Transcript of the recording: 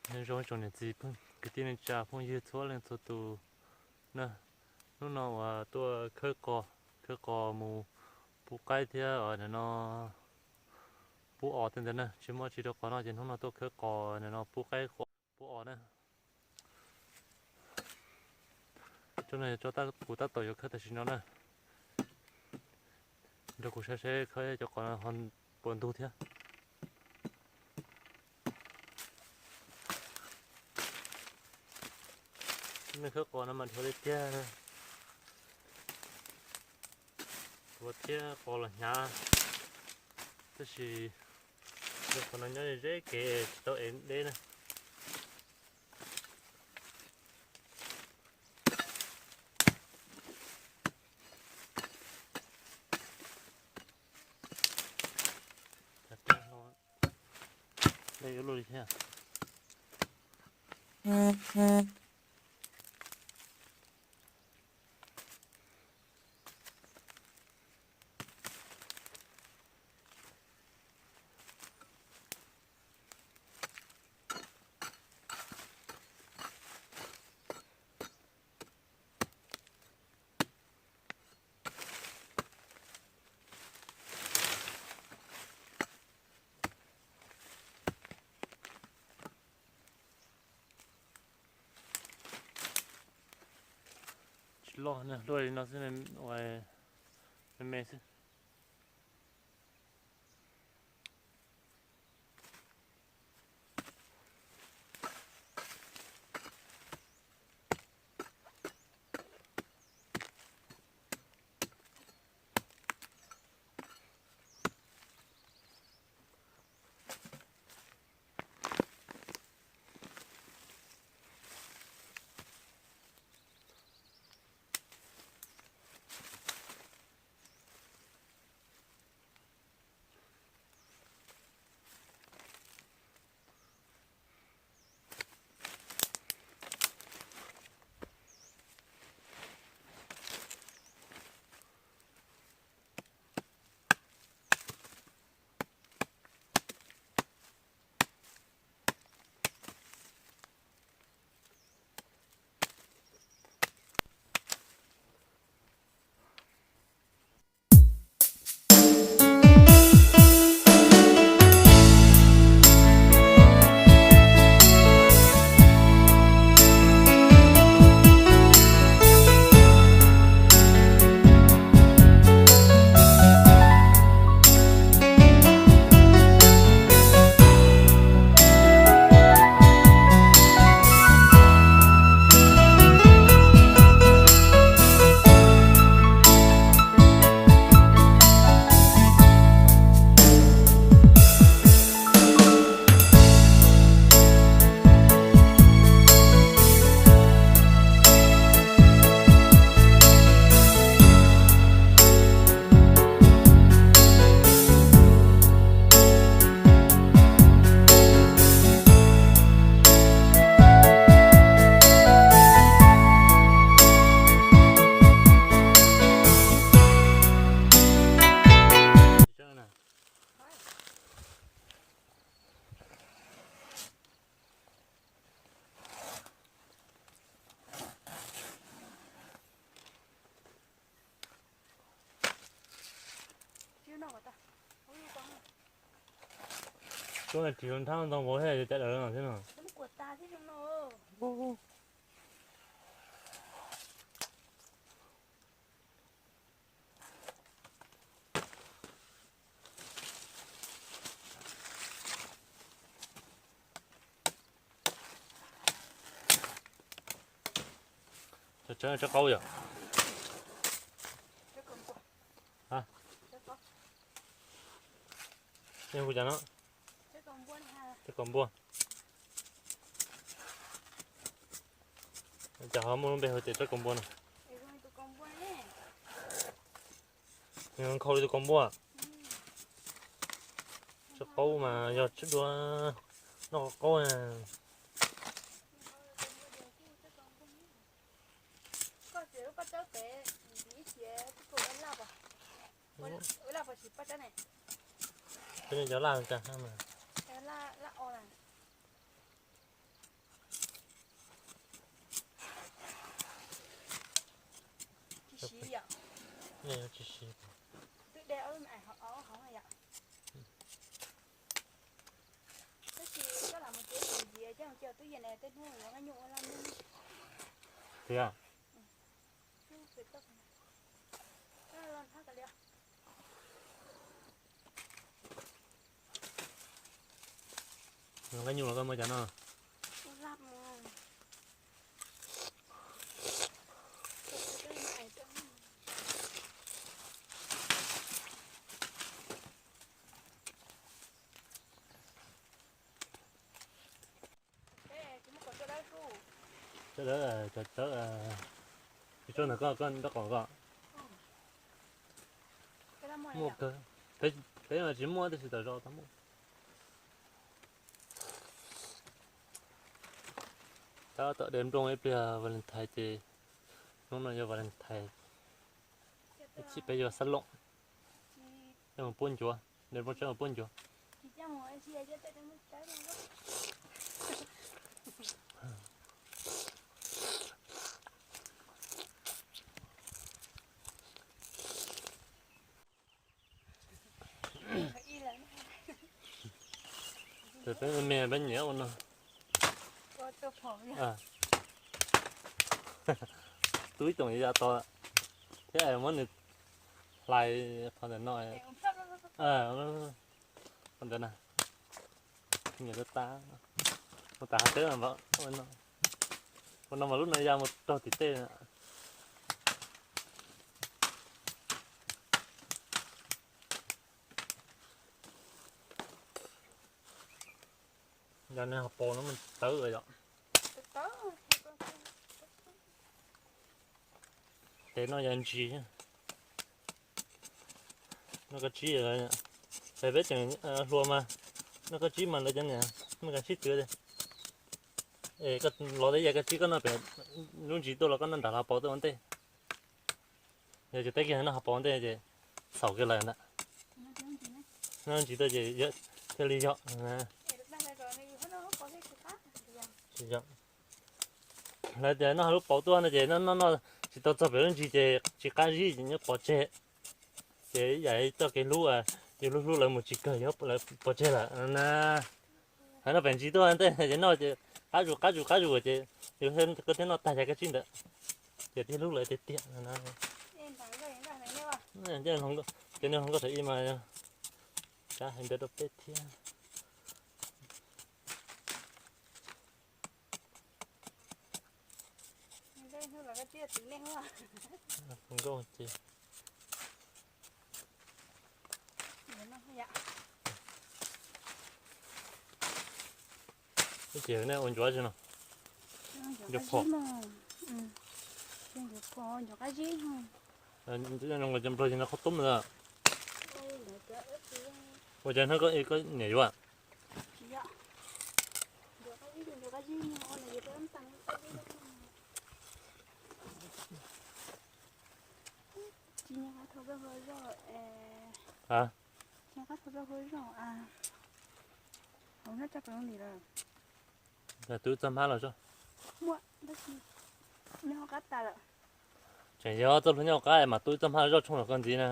Nyob zoo ib tsoom niam txiv kwv tij neej tsa phooj ywg txhua leej txhua tus na. Hnub no uas tuaj khawb qos, khawb qos mus pub qaib thiab no pub os tej ntawd na, tsis muaj tsis rau qhov no ces hnub no tuaj khawb qos no pub qaib pub os na. Tsob no yog tsob kuv tab tom yuav khawb tam sim no na. Nrog kuv saib saib khawb cov qos no ho puas ntug thiab. Nej khawb qos no mas dhuav li tiag, dhuav thiab qos los hnyav, tab sis qhov no nyob ze kev tsis tau ev deb na. Dej yuav luaj li thiab. Tsis loj na, luaj li no xwb, me me xwb. Tsuab ris nthab ntoo vauv thiab cov daws no thiab no. Tsob qaub yom? Nej hu cas no? Tsob kaus npua. Cas ho muaj lub npe hu tias tsob kaus npua no? Nkhaus li tus kaus npua. Tsob qaub mas yog tsob dua noj qaub na. Cov laj cas mas. Nej yuav tsis siv. Twb de ob lub me aim hauv yom. Tab sis koj lam mus txiav tus ntxiav coj mus cia twb yees na, tej hnub yuav nqaij nyuj ua laj mog. Tiag. Nqaij nyuj los koj muaj cov no. Cov dawb, cov dawb, tsis tsuag ntawm koj, koj nrob qaum koj. Muaj kawg. Peb, peb mas tsis muaj tab sis tam zos tau muaj. Tab tom de nplooj ib pliag Valentine ces hnub no yog Valentine. Ib chim peb yuav xab loom, peb mus pub ncuav, de nplooj tsawb mus pub ncuav. Ces peb me me peb nyiam ua no. Tub ib tsoom ya to thiab muab nws hlais qhov ntawm no. Qhov ntawd na, nyiam tas tas, ua tas hav teb. Ua no mas lub no ya mus raug tim tej. Yog nej ho paus no mas tawv yom. Tes no yog ntsis, noj koj tsib, es peb tseem hluas mas noj koj tsib mas lawv cov niam muaj koj tsib twv. Es koj los teb ya koj tsib koj noj pem lub ntsis tuaj los koj noj nram hav paus tuaj ua ntej. Yog ces teb kiag noj hav paus ua ntej ces xaus kiag lawm ntag. Noj ntsis tuaj ces thiaj li yog. Tsis yog. Lawv tias noj hav lub paus tuaj no ces noj noj tsis tau txog pem lub ntsis ces tsis qab zib ces nyob pov tseg. Ces yam txoj kev hlub, yus hlub hlub lawv mus tsis kawg, lawv pov tseg lawm na. Hais noj pem ntsis tuaj ntej ces noj ces qab zus qab zus qab zus ces yus thiaj, koj thiaj noj tag cov koj tsib ntawd, ces thiaj hlub lawv tiag tiag. Ces nej hluas nkauj thaum ub mas kav hais ntawd rau peb thiab. Hluas nkauj ces ib ces nej ua ncuav tsis no, ncuav phom, ncuav phom, ncuav qab zib, nplog ces no qhov tub ntawd. Ua cas hnub koj niam yuav? Twb txog hmab los tso. Tseem yog txoj hlua nyob qab mas twb txog hmab zoj tshooj los koj ntxiv na.